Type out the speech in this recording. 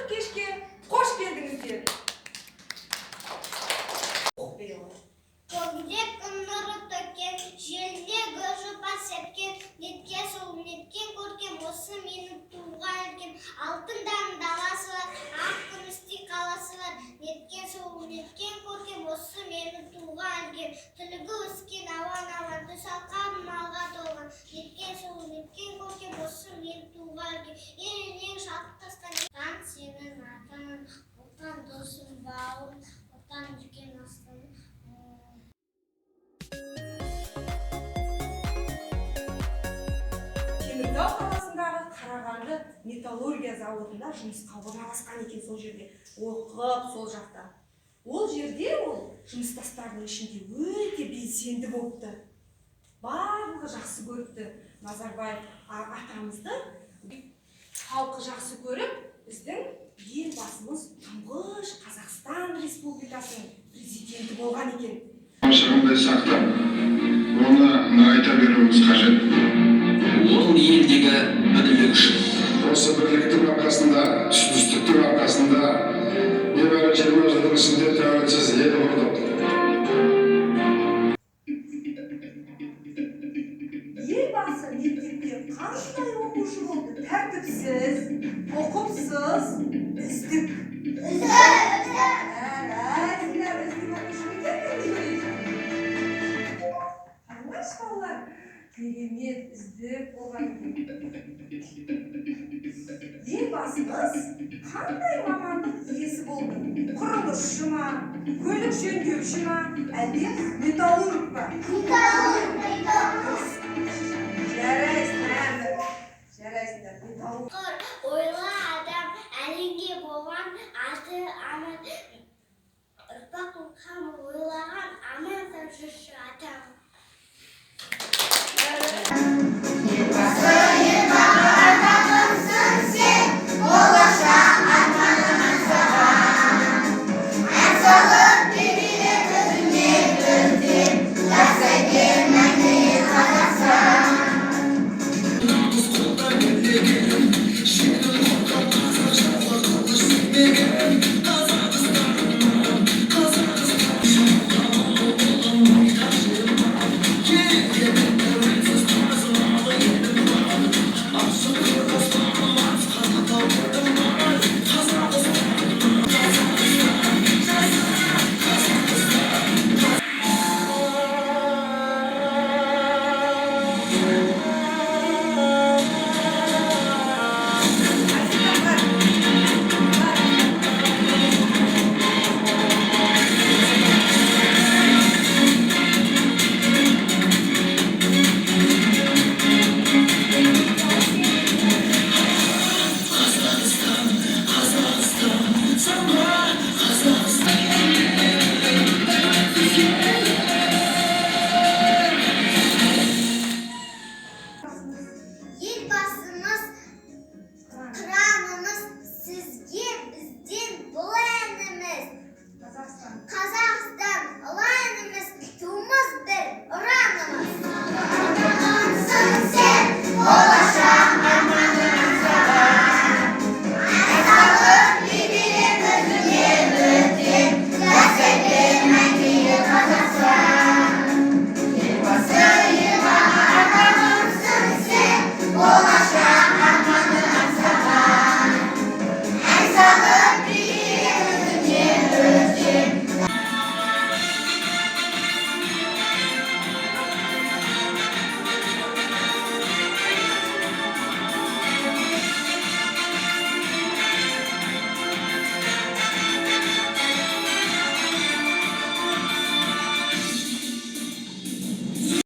Ұлттық кешке қош келдіңіздер! Оқып бере ғой. Көңде күн нұры төккен, желдегі жұпар сепкен, неткен сұлу, неткен көркем, осы менің туған өлкем. Алтын дан даласы бар, ақ күмістей қаласы бар, неткен сұлу, неткен көркем, осы менің туған өлкем. Түлігі өскен ауан-ауан, түс алқабым малға толған, неткен сұлу, неткен көркем, осы менің туған өлкем. Ер ерең шалқып тасқан, Отан сенің атаң, Отан досым, бауырым, Отан үлкен астана. Теміртау қаласындағы Қарағанды металлургия зауытында жұмысқа орналасқан екен. Сол жерде оқып, сол жақта, ол жерде ол жұмыстастарының ішінде өте белсенді болыпты. Барлығы жақсы көріпті Назарбаев атамызды. Халқы жақсы көріп, біздің Елбасымыз тұңғыш Қазақстан Республикасының президенті болған екен. Шығындай сақтап, оны нығайта беруіміз қажет. Ол елдегі бірлік үшін. Осы бірліктің арқасында, түсіністіктің арқасында небәрі 20 жылдың ішінде тәуелсіз ел құрдық. Елбасы мектепте қандай оқушы болды? Тәртіпсіз, ұқыпсыз, үздік? Жарайсыңдар, үздік оқушы ма екен? Қараңдаршы, балалар, керемет үздік болған екен. Елбасымыз қандай мамандық иесі болды? Құрылысшы ма, көлік жөндеуші ма, әлде металлург па? Жарайсыңдар, жарайсыңдар, металлург. Құр ойлы адам әлемге болған аты аман, ұрпақ қамы ойлаған, аман сау жүрші атам.